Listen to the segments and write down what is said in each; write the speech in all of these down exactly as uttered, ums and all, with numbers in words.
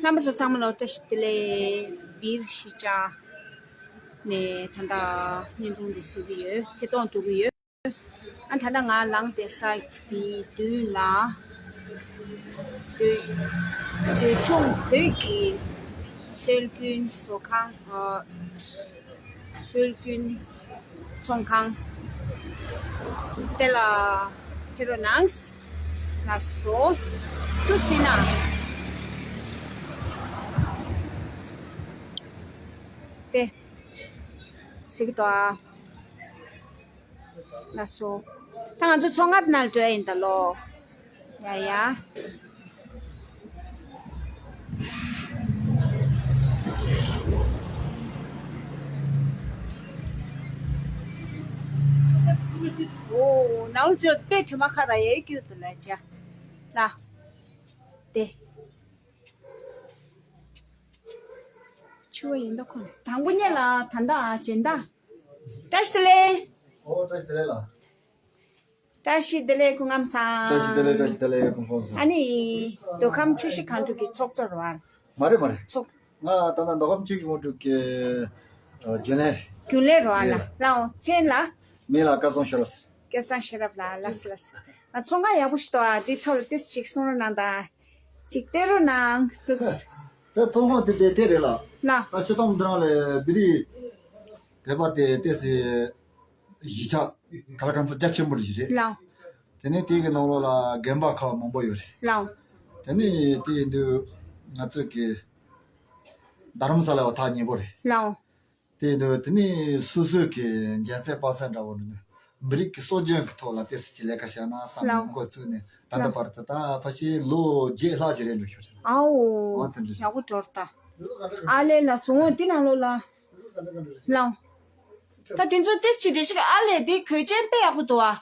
རྣམ་པ་ཚོ་ཚང་མ་ལ་བཀྲ་ཤིས་བདེ་ལེགས། སྦིར་གཞིས་ཆགས་ནས་ད་ལྟ་བརྙན་ཐུང་འདི་བཟོ་གི་ཡོད། ཐད་གཏོང་འགྲོ་གི་ཡོད། ཨ་ད་ལྟ་ང་ལངས་བསྡད་ས་གི་མདུན་ལ་འདོད་འདོད་ཆུང་བོད་ཀྱི་སྲོལ་རྒྱུན་བཟོ་ཁང་། ཨ། སྲོལ་རྒྱུན་ཚོང་ཁང་དེ་ལ་ཕེབས་རོགས་གནང་། ལགས་སོ། ཏུ་སི་ན་དེ་ཟེར་གི་འདུག་ཨ། ལགས་སོ། ད་ང་ཚོ་ཚོང་ཁང་ནང་འགྲོ་ཡ་ཡིན་ད་ལོ། ཡ་ཡ། འོ། ནང་ལོ་ཚོད་དཔེ་དྲི་མ་ཁ་ར་ཡའི་རྒྱུད་དུ་ལ་བྱ། ལ། དེ། ཆུ་བ་ཡིན་ད་ཁོ་དང་པོ་ཉལ་ལ་ད་ད་སྦྱིན་བདག་བཀྲ་ཤིས་བདེ་ལེགས། ཨོ། བཀྲ་ཤིས་བདེ་ལེགས་ལགས། བཀྲ་ཤིས་བདེ་ལེགས་སྐུ་ཁམས་བཟང་། བཀྲ་ཤིས་བདེ་ལེགས། བཀྲ་ཤིས་བདེ་ལེགས་སྐུ་ཁམས་བཟང་། ཨ་ནི། མདོ་ཁམས་ཆུ་བཞི་སྒང་དྲུག་གི་ཚོགས་གཙོ་རེད་བ། མ་རེད་མ་རེད། ཚོགས། ང་ད་ལྟ་མདོ་ཁམས་ཆུ་བཞི་སྒང་དྲུག་གི་ཨ་རྒྱུན་ལས་རེད། རྒྱུན་ལས་རེད་བ་ལ། ལགས་འོ། མཚན་ལ། མིང་ལ་སྐལ་བཟང་ཤེས་རབ་ཟེར། སྐལ་བཟང་ཤེས་རབ་ལགས། ལགས་སོ་ལགས་སོ། ང་ཚོང་ཁང་ཡག་པོ་ཞིག་འདུག་ཨ། འདི་ཐོག་ལ་ཏོག་ཙམ་ཅིག་གསུང་རོགས་གནང་དང་། ཅིག་སྟེར་རོགས་གནང་། ལགས། དེ་ཚོང་ཁང་དེ་དེ་དེ་རེད་ལགས། ལགས། ད་ཤི་ཏོང་འདི་རང་ལས་བི་རི་བོད་པ་དེ་ཏོག་ཙམ་གཞིས་ཆགས་ག་ལ་གང་ཚོ་རྒྱ་ཆེན་པོ་རེད་རེད། ལགས། དེ་ནས་དེ་གི་ནང་ལོགས་ལ་དགོན་པ་ཁག་མང་པོ་ཡོད་རེད། ལགས། དེ་ནས་དེ་ཡིན་དུས་ང་ཚོ་གི་རྡ་རམ་ས་ལ་བ་ཐག་ཉེ་པོ་རེད། ལགས། དེ་ཡིན་དུས་དེ་ནས་སོ་སོའི་གི་འཇོན་ཚད་དཔག་ཚད་འདྲ་བོ་འདྲ་ནས་མི་རིགས་ཀྱི་སྲོལ་རྒྱུན་གྱི་ཐོག་ལ་ཏོག་ཙམ་གྱི་ལས་ཀ་བྱས་ན་བསམ་ནས། ལགས། འགོ་བཙུགས་ནས་ད་ལྟ་བར་དུ་ད་ཕལ་ཆེར་ལོ་བརྒྱད་ལྷག་ཅིག་རེད་འགྲོ་ཤོར་རེད། ཨའོ། འོ་དེ་འདྲ་རེད། ཡག་པོ་འགྲོ་རེད་ད། ཨ་ལས་ལགས་སོ། འོ་འདི་ནང་ལོགས་ལ། ལགས། ད་དེ་ཚོ་ཏོག་ཙམ་བསྡད་ཤིག་ཨ་ལས་འདི་གོས་ཆེན་དཔེ་ཡག་པོ་འདུག་ཨ།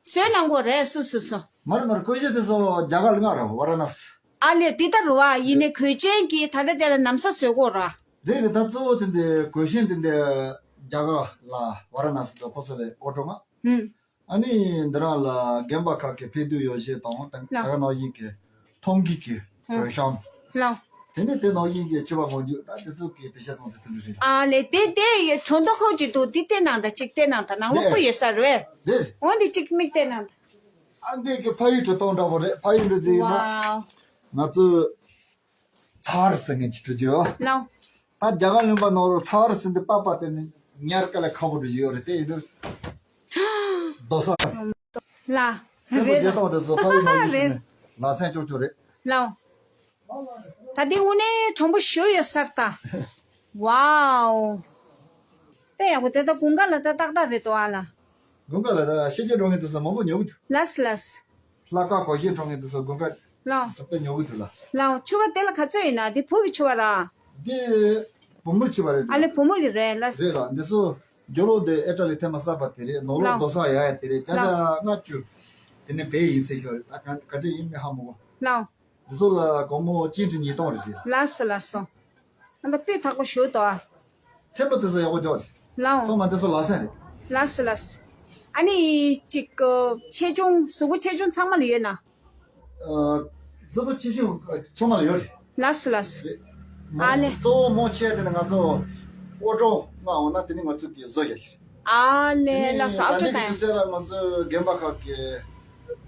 བཟོས་གནང་གོ་རེད་སོ་སོ་སོ། མར་མར་གོས་ཆེན་དེ་ཚོ་རྒྱ་གར་ལ་མངགས་ར་ཝ་ར་ཎ་སི། ཨ་ལས་འདི་ལྟར་རུ་བ་ཡིན་ནའི་གོས་ཆེན་གྱི་ད་ལྟ་དེ་ལ་ན་བཟའ་བཟོས་གོ་ར། རེད་རེད། ད་གཙོ་བོ་དེ་འདི་གོས་ཆེན་དེ་འདི་རྒྱ་གར་ལ་ཝ་ར་ཎ་སི་དུ་ཁོ་ཚོ་ལས་ཨོ་ཀྲོ་མ། ཧུམ། ཨ་ནི་འདི་རང་ལ་རྒན་པ་ཁག་གི་ཕེབས་བསུ་ཡོ་བྱད་དང་ད་ལགས། ག་ནང་བཞིན་གྱི་ཐང་གི་གི་ཧུམ། གོས་ཤམ། ལགས། དེ་ནས་དེ་ནང་བཞིན་གྱི་ཕྱུ་པ་ངོ་རྒྱུ་ད་དེ་ཚོ་གི་པེ་ཤ་གཏོང་ཚེ་ཐུབ་རེད། ཨ་ལས་དེ་དེ་ཡི་གྲོང་ཐོག་ཁོག་ཅིག་འདུག་འདི་བལྟས་གནང་དང་ཅིག་བལྟས་གནང་དང་ནང་ལོགས་སྐུ་ཡོད་ས་རེད། རེད། འོ་འདི་ཅིག་མིག་བལྟས་གནང་དང་། ཨ་འདི་གི་ཕ་ཡུལ་གྲུ་སྟོང་འདྲ་བོ་རེད། ཕ་ཡུལ་གྲུ་ཟེར་ན། ཝའོ། ང་ཚོས་ཚ་བ་རི་ཟེར་མཁན་ཅིག་འགྲོ་རྒྱུ་ཡོད། ལགས། ད་རྒྱ་གར་ལུང་པ་ནང་རུ་ཚ་བ་རི་ཟེར་འདི་པགས་པ་དེ་ནི་ཉར་དཀའ་ལས་ཁག་པོ་འགྲོ་རྒྱུ་ཡོད་རེད། དེ་ཡིན་དུས་རྡོ་ས་རེད། ལགས། ཚན་པོ་རེད་བརྗེ་ད། སྟངས་དེ་ཚོ་ཕ་ཡུལ་ནང་ཡིན་ཟེར་རེད། ནས་ལག་སེང་ཅོག་ཅོག་རེད། ལགས། ད་འདི་དངོས་གནས་གྲོང་པ་ཞེ་པོ་ཡོད་ས་རེད་ད། ཝའོ། དཔེ་ཡག་པོ་དེ་ད་དགུན་ཁ་ལ་ད་ཏག་ཏག་རེད་དོ་ཨ་ལ། དགུན་ཁ་ལ་ད་ཤེས་བྱའི་འགྲོ་མཁན་དེ་ཚོ་མང་པོ་ཉོ་གི་འདུག་ལགས་ལགས། ལྷག་དཀར་གོ་ཤེས་འགྲོ་མཁན་དེ་ཚོ་དགུན་ཁ་ལགས། དེ་ཚོ་དཔེ་ཉོ་གི་འདུག་ལ། ལགས། ཕྱུ་པ་དེ་ལ་ག་ཚོད་ཡིན་ན། འདི་བུ་གི་ཕྱུ་པ་ར། འདི་བུ་མོའི་ཕྱུ་པ་རེད། ཨ་ལེ་བུ་མོ་གི་རེད་ལགས། རེད་ལགས། འདི་ཚོ་རྒྱུ་ལོ་འདི་ཨི་ཊ་ལི་ཐེངས་མ་གསར་པ་དེ་རེད། ནོར་ལོ་ལགས། རྡོ་ས་ཡ་ཡ་དེ་རེད། ལགས། བརྒྱ་ཆ་ལྔ་བཅུ་དེ་ནས་བེད་ཡིན་ཟེར་ཤོག་རེད། ད་ག་ག་འདྲ་ཡིན་མིན་ཧ་མ་གོ། ལགས། འདི་ཚོ་ལ་སྒོར་མོ་གཅིག་ཁྲི་ཉིས་སྟོང་རེད། ལགས་སོ་ལགས་སོ། ཨ་ད་སྤུས་དག་པོ་ཞུ་དོ། ཚན་པོ་དེ་ཚོ་ཡག་པོ་འཇོག་རེད། ལགས། ཚང་མ་འདི་ཚོ་ལག་སེང་རེད། ལགས་སོ་ལགས་སོ། ཨ་ནི་ཅིག་ཆེ་ཆུང་གཟུགས་པོ་ཆེ་ཆུང་ཚང་མ་ལ་ཡོད་ན། ཨ། གཟུགས་པོ་ཆེ་ཆུང་ཚང་མ་ལ་ཡོད་རེད། ལགས་སོ་ལགས་སོ། རེད། ཨ་ལེ། གཙོ་བོ་མང་ཆེ་བ་དེ་ནི་ང་ཚོ་ཨོ་ཀྲོ་མངགས་འོང་ན་དེ་ནི་ང་ཚོ་གིས་བཟོ་ཡ་རེད། ཨ་ལེ་ལགས་སོ། ཨ་ཀྲོ་དང་། དུས་ཚོད་ལ་ང་ཚོའི་རྒན་པ་ཁག་གིས་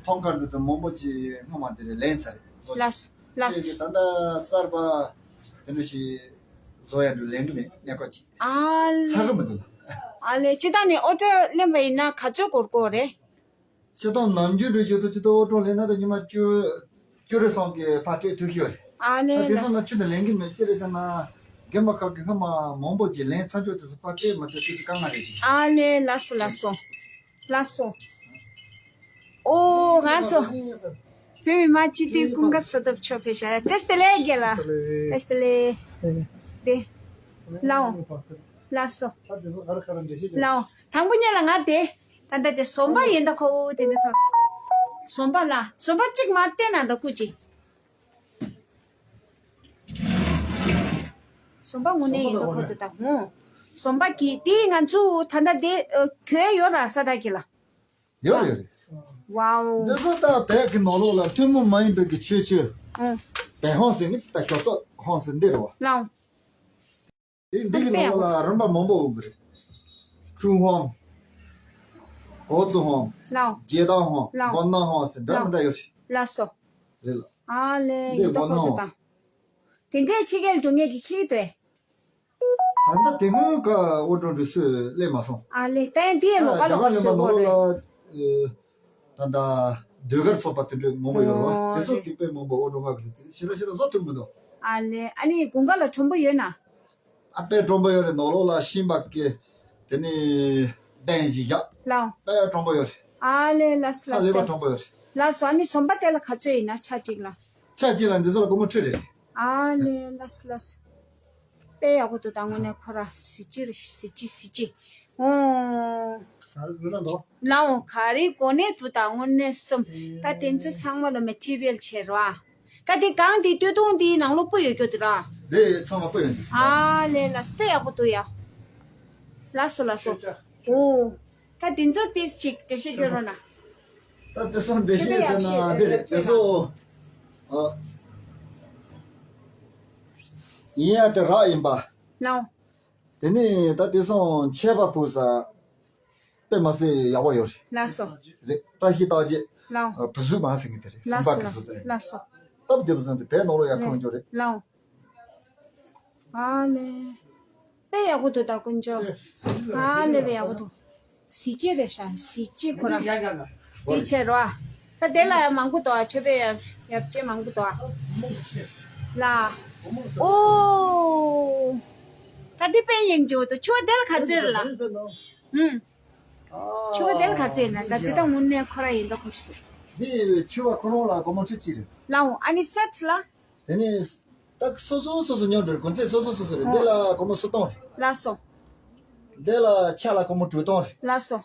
ཐང་ཀ་འགྲོ་དུས་མང་པོ་ཅིག་སྔོན་མ་དེ་རེད་ལེན་ཚར་རེད། བཟོ་ཡ། ལགས་སོ། ལགས། དེ་གི་ད་ལྟ་གསར་པ་དེ་འདྲ་ཞིག་བཟོ་ཡ་འགྲོ་ལེན་གི་མེད། གནས་སྐབས་ཅིག་ཨ་ལེ། ཚ་གི་མི་འདུག་ལ། ཨ་ལེ། སྤྱིར་བཏང་ནས་ཨོ་ཀྲོ་ལེན་པ་ཡིན་ན་ག་ཚོད་འགོར་གོ་རེད། སྤྱིར་བཏང་ནམ་རྒྱུན་འགྲོ་ཞིག་ཏུ་སྤྱི་ཏོག་ཨོ་ཀྲོ་ལེན་ན་ད་ཉི་མ་བཅུ་བཅུ་རེ་ཙམ་གྱི་ཕར་སྤྲད་ཐུབ་ཀྱི་ཡོད་རེད། ཨ་ལེ། ད་དེ་ལགས་སོ། སོང་ན་ཆུ་ནས་ལེན་གི་མེད། ཅི་རེད་ཟེར་ན་རྒན་པ་ཁག་གི་སྔ་མ་མང་པོ་ཅིག་ལེན་ཚར་ཆོག་དུས་སུ་ཕར་སྤྲད་མ་ཐུབ་དུས་སུ་དཀའ་ངལ་རེད་ཅིག་ཨ་ལེ། ལགས་སོ་ལགས་སོ། ལགས་སོ། ཨོ་ང་ཚོ་བོད་མི་མང་སྤྱི་འཐུས་ཀུན་དགའ་བསོད་སྟོབས་མཆོག་ཕེབས་ཤག་བཀྲ་ཤིས་བདེ་ལེགས་རྒན་ལགས། བཀྲ་ཤིས་བདེ་ལེགས། བདེ། ལའོ། ལགས་སོ། ལའོ། དང་པོ་ཉིད་ལ་ང་དེ། ད་ལྟ་དེ་ཟོམ་པ་ཡིན་ད་ཁོ་བོ་དེ་འདྲ་ཐོག་ཟོམ་པ་ལ་ཟོམ་པ་གཅིག་མ་བསྟན་ན་ད་སྐུ་ཅི། ཟོམ་པ་དངོས་གནས་ཡིན་ད་ཁོ་དེ་ད་ཧུང་། ཟོམ་པ་གི་དེ་ང་ཚོ་ད་ལྟ་དེ་གྱོན་ཡོད་ར་ས་ད་གི་ལ། ཡོད་རེད་ཡོད་རེད། ཝའོ། འདི་ཚོ་ད་བོད་ཀྱི་ནང་ལོགས་ལ་ཐུན་མོང་མ་ཡིན་པའི་གི་ཆོས་ཆོས། ཨང་། པའེ་ཧོང་ཟེར་ནི་ད་ཞོགས་ཚོགས་ཧོང་ཟེར་འདི་རེད་བ། ལའོ། འདི་འདི་གི་ནང་ལ་རིམ་པ་མང་པོ་ཡོད་གི་རེད། ཀྲུང་ཧོང་། གོ་ཙུ་ཧོང་། ལའོ། ཇེ་ཏང་ཧོང་། ལའོ། མགོ་ནག་ཧོང་ཟེར་འདྲ་མི་འདྲ་ཡོད་རེད། ལགས་སོ། རེད་ལ། ཨ་ལེ། འདི་ཡིན་མགོ་ནག་ཧོང་། དེ་འདྲའི་ཕྱི་རྒྱལ་འགྲོ་མཁན་གྱི་ཁྱི་གི་དོད། ད་ལྟ་དེ་སྔོན་ཀ་ཨོ་ཀྲོ་འགྲོ་སུ་སླེབས་མ་སོང་། ཨ་ལེ། ད་ཡང་འདི་ཡང་ལོ་ག་ལོ་ག་ཞོ་གོ་རེད། ད་ལྟ་ཟློས་གར་ཚོགས་པ་དེ་འདྲ་མང་པོ་ཡོད་རེད་བ། ཨོ་དེ་ཚོ་གི་དཔེ་མང་པོ་ཨོ་ཀྲོ་ང་གི་ཞེ་དྲག་ཞེ་དྲག་བཟོ་ཐུབ་མི་འདུག་ཨ་ལེ། ཨ་ནི་དགུན་ཁ་ལ་གྲོང་པོ་ཡོད་ན། ཨ་དཔེ་གྲོང་པོ་ཡོད་རེད། ནོར་ལོག་ལ་ཤིང་པ་ཀེ་དེ་ནི་གདན་ཞིག་བཞག་ལའོ། དཔེ་གྲོང་པོ་ཡོད་རེད། ཨ་ལེ། ལགས་སོ་ཨ་ལེ་ལགས་པ་སོ། གྲོང་པོ་ཡོད་རེད། ལགས་སོ། ཨ་ནི་ཟམ་པ་དེ་ལ་ག་ཚོད་ཡིན་ན་ཆ་གཅིག་ལ། ཆ་གཅིག་ལ་འདི་ཚོ་ལ་སྒོར་མོ་ཁྲི་རེད། ཨ་ལེ། ལགས་སོ་ལགས་སོ། དཔེ་ཡག་པོ་འདུག་ད་དངོས་གནས་ཁོ་ར་གཟི་བརྗིད་རེད། གཟི་བརྗིད་གཟི་བརྗིད། ཨོ། ག་རེ་དགོས་ན་འདུག་ལའོ། ག་རེ་དགོས་ནས་འདུག་ད་དངོས་གནས་སོམ། ད་དེ་ཚོ་ཚང་མ་ལ་མེ་ཊི་རི་ཡལ་བྱེད་རོགས་ཨ། ད་དེ་གང་དེ་སྟོད་ཐུང་དེའི་ནང་ལོགས་སྤུ་ཡོད་རྒྱུ་དེ་ར། དེ་ཚང་མ་སྤུ་ཡོད་རྒྱུ། ཨ་ལེ་ལགས། དཔེ་ཡག་པོ་འདུག་ཡ། ལགས་སོ་ལགས་སོ། ཨོ། ད་དེ་ཚོ་ཏིས་ཅིག་འགྲེལ་བཤད་སྐྱོན་རོགས་གནང་། ད་དེ་ཚོ་འགྲེལ་བཤད་ཟེར་ན་དེ་རེད། དེ་ཚོ་ཨ། ཡིན་ཡ་དེ་རག་ཡིན་པ། ལའོ། དེ་ནས་ད་དེ་སོང་ཆད་པ་ཕུག་ས་དཔེ་མ་སྲིད་ཡག་པོ་ཡོད་རེད། ལགས་སོ། རེད། བཀྲ་ཤིས་རྟགས་བརྒྱད། ལའོ། བུ་གཟུགས་མ་ཟེར་གི་དེ་རེད། ལགས་སོ་ལགས་སོ། ལགས་སོ། སྟབས་བདེ་པོ་ཟེར་ན་དེ་བས་ནོར་ལོ་ཡག་ཁོང་ཅོ་རེད། ལའོ། ཨ་ལེ། དཔེ་ཡག་པོ་འདུག་ད་དཀོན་མཆོག་ཨ་ལེ། དཔེ་ཡག་པོ་འདུག་གཟི་བརྗིད་རེད་ཤག་གཟི་བརྗིད་ཁོ་རང་། འདི་བྱེད་རོགས་ཨ། ད་དེ་ལ་ཡང་མང་པོ་འདུག་ཨ། མཆོད་པའི་ཡབ་ཡབ་ཆེན་མང་པོ་འདུག་ཨ། ལ། ཨོ། ད་འདི་དཔེ་ཡིན་འཇོག་འདུག་ཕྱུ་པ་དེ་ལ་ག་ཚོད་རེད་ལ། ཧུམ། ཕྱུ་པ་དེ་ལ་ག་ཚོད་ཡིན་ན། ད་འདི་ད་དངོས་གནས་ཁོ་རང་ཡིན་ད་ཁོ་ཞིག་འདུག་འདི་ཕྱུ་པ་ཁོ་རང་ལ་སྒོར་མོ་ཁྲི་གཅིག་རེད། ལའོ། ཨ་ནི་སེ་ཊི་ལ། དེ་ནས་ད་སོ་སོ་སོ་སོ་ཉོ་འགྲོ་རེད། གོན་ཚད་སོ་སོ་སོ་སོ་རེད། འདི་ལ་སྒོར་མོ་སུམ་སྟོང་རེད། ལགས་སོ། འདི་ལ་ཆ་ལ་སྒོར་མོ་དྲུག་སྟོང་རེད། ལགས་སོ།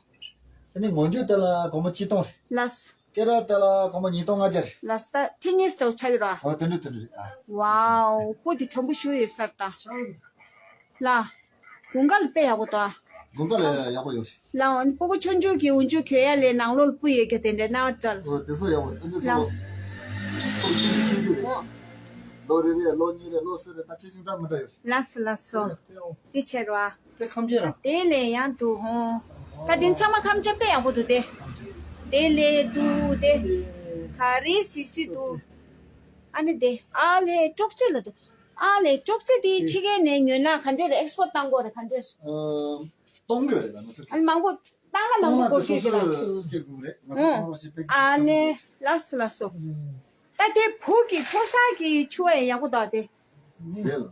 དེ་ནས་ངོ་འཇུག་དེ་ལ་སྒོར་མོ་གཅིག་སྟོང་རེད། ལགས་སོ། སྐེ་རགས་དེ་ལ་སྒོར་མོ་ཉིས་སྟོང་ལྔ་བརྒྱ་རེད། ལགས་སོ། ད་ཁྲི་གཉིས་སྟོང་ཆགས་ཀྱི་རེད། ཨོ་དེ་འདྲ་དེ་འདྲ་རེད་ཨ། ཝའོ། སྤུ་དེ་དྲོན་པོ་ཞུ་ཡོད་སར་ད། ལ། དགུན་ཁ་ལ་དཔེ་ཡག་པོ་འདུག་ཨ། དགུན་ཁ་ལ་ཡག་པོ་ཡོད་རེད། ལའོ། སྤུ་གུ་ཆུང་ཆུང་གི་འོག་འཇུག་གྱོན་ཡ་ལས་ནང་ལོགས་ལ་སྤུ་ཡོད་རྒྱུ་དེ་འདྲའི་སྣང་བ་བཀྲ། ཨོ་དེ་ཚོ་ཡག་པོ་རེད། ཨ་འདི་ཚོ་ལོ་ཆུང་ཆུང་ཆུང་ཆུང་རེད། ལོ་རེ་རེ་ལོ་གཉིས་རེ་ལོ་གསུམ་རེ་ད་ཆེ་ཆུང་འདྲ་མི་འདྲ་ཡོད་རེད། ལགས་སོ་ལགས་སོ། དེ་ཆེ་རུ་ཨ། དེ་ཁམ་ཆེ་ར། དེ་ལས་ཡང་འདུག་ཧོ། ད་དེ་ཚང་མ་ཁམ་ཆེ་དཔེ་ཡག་པོ་འདུག་དེ། དེ་ལས་འདུག་དེ། ག་རེ་སི་སི་འདུག་ཨ་ནི་དེ་ཨ་ལས་ཀྲོག་ཅེ་ལ་འདུག་ཨ་ལས་ཀྲོག་ཅེ་དེ་ཕྱི་རྒྱལ་ནས་ཉོས་ན་ག་འདྲས་རེད། ཨེག་སི་པོར་ཊི་བཏང་དགོས་རེད་ག་འདྲས། ཨ་གཏོང་དགོས་རེད་ལ་ང་ཚོ། ཨ་ནི་མང་པོ་བཏང་ན་མང་པོ་དགོས་ཀྱི་རེད་ལ། ཨ་ནི་ལགས་སོ་ལགས་སོ། ད་དེ་བུ་གི་ཕོ་གསར་གི་ཕྱུ་པ་ཡང་ཡག་པོ་འདུག་དེ། རེད་ལ།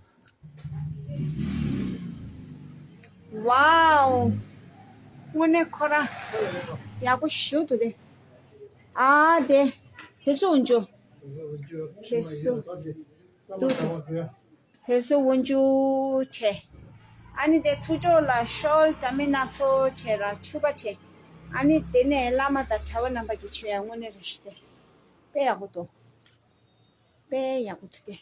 ཝའོ། དངོས་གནས་ཁོ་ར་ཡག་པོ་ཞུ་འདུག་དེ། ཨ་དེ། ཧེ་སུ་འཇུ། ཧེ་སུ། དུ་དུ། ཧེ་སུ་འོན་ཅུ་ཆེ། ཨ་ནི་དེ་ཚུར་ཕྱོགས་ལ་ཤོལ་འདྲ་མིན་སྣ་ཚོགས་བྱས་ར་ཕྱུ་པ་བྱས། ཨ་ནི་དེ་ནས་བླ་མ་དང་གྲྭ་པ་རྣམ་པ་གི་མཆོད་ཡ་དངོས་གནས་རེ་ཞིག་སྟེ། དཔེ་ཡག་པོ་འདུག་དཔེ་ཡག་པོ་འདུག་སྟེ། དེ་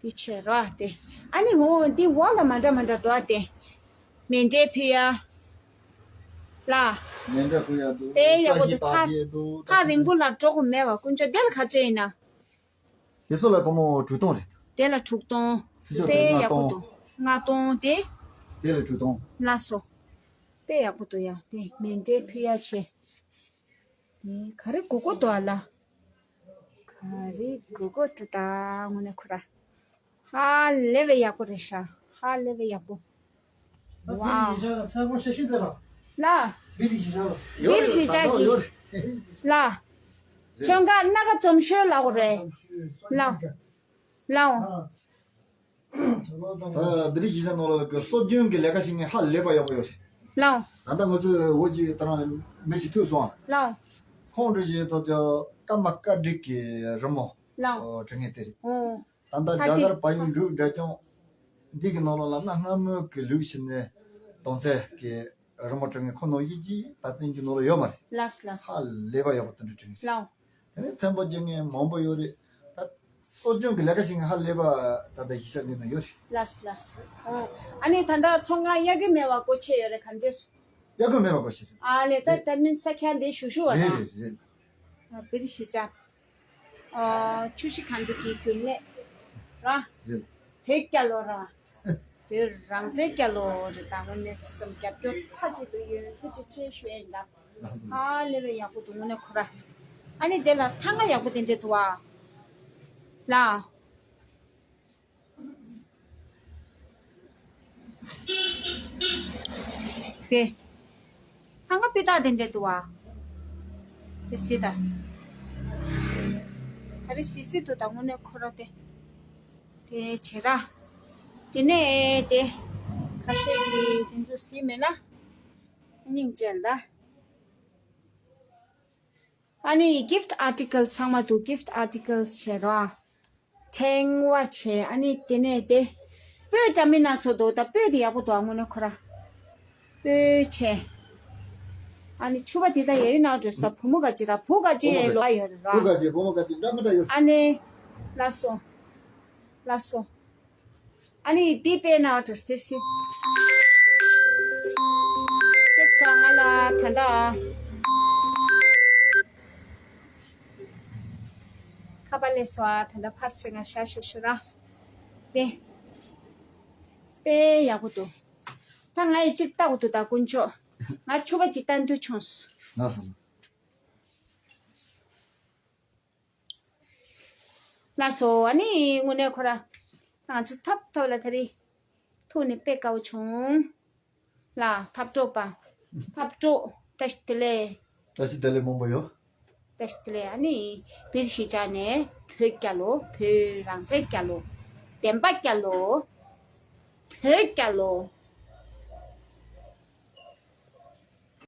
བྱས་ར་སྟེ། ཨ་ནི་འོ་དེ་འོག་ལ་མ་འདྲ་མ་འདྲ་འདུག་ཨ་སྟེ། མཎྜལ་ཕུལ་ཡ། ལ། མཎྜལ་ཕུལ་ཡ་འདུག་དཔེ་ཡག་པོ་བཀྲ་ཤིས་འདུག་རྟགས་བརྒྱད་འདུག་ཐག་རིང་པོ་ལ་འགྲོ་དགོས་མེད་པ་དཀོན་མཆོག་དེ་ལ་ག་ཚོད་ཡིན་ན། དེ་ཚོ་ལ་སྒོར་མོ་དྲུག་སྟོང་རེད། དེ་ལ་དྲུག་སྟོང་། ཚེས་ཆོག་དེ་དེ་ལྔ་ཡག་པོ་སྟོང་། འདུག་ལྔ་སྟོང་དེ། དེ་ལ་དྲུག་སྟོང་། ལགས་སོ། དཔེ་ཡག་པོ་འདུག་ཡ་དེ་མཎྜལ་ཕུལ་ཡ་ཆེ། དེ་ག་རེ་དགོས་དགོས་འདུག་ཨ་ལ། ག་རེ་དགོས་དགོས་འདུག་ད་དངོས་གནས་ཁོ་ར། ཧ་ལས་པའི་ཡག་པོ་རེད་ཤག་ཧ་ལས་པའི་ཡག་པོ། ཝའོ། ལ། བིར་ཞི་ཅག་གི་ལ། ཚོན་ཁ་སྣ་ཁ་འཛོམས་ཤོས་ལ་གོ་རེད། ལ། ལའོ། ད་བི་རི་ཇི་ནང་ལོགས་ཀྱི་སྲོལ་རྒྱུན་གྱི་ལས་ཀ་བྱེད་མཁན་ཧ་ལས་པ་ཡག་པོ་ཡོད་རེད། ལའོ། ད་ལྟ་ང་ཚོས་འོ་ཅིག་ད་རང་མི་ཞིག་ཐུག་སོང་ཨ། ལའོ། ཁོང་འདྲ་ཞིག་ཐོག་ཅག་ཀརྨ་བཀའ་བསྒྲིགས་ཀྱི་རི་མོ། ལའོ། འབྲི་མཁན་དེ་རེད། ད་ལྟ་རྒྱ་གར་བལ་ཡུལ་འབྲུག་འབྲས་ལྗོངས་འདི་གི་ནང་ལོགས་ལ་གནའ་སྔ་མོའི་གི་ལུགས་ཤིག་ནས་གདོང་ཚད་ཀྱི་རི་མོ་བྲིས་མཁན་ཁོ་ནང་བཞིན་གྱི་ད་བཙན་བྱོལ་ནང་ལ་ཡོད་མ་རེད། ལགས་སོ་ལགས་སོ། ཧ་ལས་པ་ཡག་པོ་དེ་འདྲ་བྲིས་མཁན་ཞིག་ལའོ། དེ་ནས་མཚན་པོ་རྒྱག་མཁན་མང་པོ་ཡོད་རེད། ད་གསོ་སྐྱོང་གི་ལས་ཀ་བྱེད་མཁན་ཧ་ལས་པ་ད་ལྟ་གཞིས་ཆགས་འདི་ན་ཡོད་རེད། ལགས་སོ་ལགས་སོ། ཨོ། ཨ་ནི་ད་ལྟ་ཚོང་ཁང་གཡར་གྱི་མེད་པ་སྒོ་ཕྱེ་ཡོད་རེད་ག་འདྲས། གཡར་གྱི་མེད་པ་སྒོ་ཕྱེ་རེད། ཨ་ལས་ད་རེད། ད་མིན་ས་ཁྱ་འདི་ཞུ་ཞུ་བ་རེད་དང་། རེད་རེད། ཨ་བི་རི་ཞི་ཅག་ཨ། ཆུ་བཞི་སྒང་དྲུག་གི་རྒྱུན་ལས་ར། རེད། བོད་རྒྱལ་ལོ་ར། བོད་རང་བཙན་རྒྱལ་ལོ་རེད། ད་དངོས་གནས་སེམས་རྒྱབ་སྐྱོར་མཐའ་གཅིག་ཏུ་ཡོད། ཐུགས་རྗེ་ཆེ་ཞུ་ཡ་ཡིན་ད། ཧ་ལས་པའི་ཡག་པོ་འདུག་དངོས་གནས་ཁོ་ར། ཨ་ནི་དེ་ལ་ཐང་ག་ཡག་པོ་དེ་འདྲས་འདུག་བ། ལ། དེ། ཐང་ག་སྤུས་དག་དེ་འདྲས་འདུག་བ། དེ་སྲིད་ད། ད་རེ་སྲིད་སྲིད་དུ་ད་དངོས་གནས་ཁོ་ར་དེ། དེ་བྱེད་ར། དེ་ནས་དེ། ཁ་ཤས་ཀྱིས་དེ་ཚོ་གཟིགས་མེད་ན། སྙིང་རྗེ་ལ། ཨ་ནི་gift article ཚང་མ་འདུག gift articles བྱེད་ར། ཕྲེང་བ་བྱས། ཨ་ནི་དེ་ནས་དེ། སྤོས་འདྲ་མིན་སྣ་ཚོགས་འདུག་ད་སྤོས་དེ་ཡག་པོ་འདུག་ཨ་དངོས་གནས་ཁོ་ར། སྤོས་བྱས། ཨ་ནི་ཕྱུ་པ་དེ་ད་ཡ་ཡུལ་ནང་འགྲོ་ས་བུ་མོ་ག་ཅི་ར། བུ་ག་ཅི་ཡ་ལོ་ཡོད་ར། བུ་ག་ཅི་བུ་མོ་ག་ཅི་འདྲ་མི་འདྲ་ཡོད། ཨ་ནི། ལགས་སོ། ལགས་སོ། ཨ་ནི་འདི་དཔེར་ན་འགྲོ་སྟེ་སི། ཁྱེད་ཀ་ང་ལ་ད་ལྟ། ཁ་པར་སླེབས་སོང་ཨ། ད་ལྟ་ཕར་ཕྱིན་ང་ཤ་ཤུ་ཤུ་ར། དེ། དཔེ་ཡག་པོ་འདུག་ད་ང་ཡི་གཅིག་ལྟ་དགོས་འདུག་ད་དཀོན་མཆོག་ང་ཕྱུ་པ་གཅིག་ལྟ་འདོད་བྱུང་སོང་། ལགས་སོ། ལགས་སོ། ཨ་ནི་དངོས་གནས་ཁོ་ར། ང་ཚོ་ཐབ་ཐབ་ལ་ད་རེས་ཐུག་ནས་དཔེ་དགའ་བོ་བྱུང་། ལ་ཐབ་གྲོགས་པ། ཐབ་གྲོགས་བཀྲ་ཤིས་བདེ་ལེགས། བཀྲ་ཤིས་བདེ་ལེགས་མང་པོ་ཡོད། བཀྲ་ཤིས་བདེ་ལེགས། ཨ་ནི་བིར་གཞིས་ཆགས་ནས་བོད་རྒྱལ་ལོ། བོད་རང་བཙན་རྒྱལ་ལོ། བདེན་པ་རྒྱལ་ལོ། བོད་རྒྱལ་ལོ།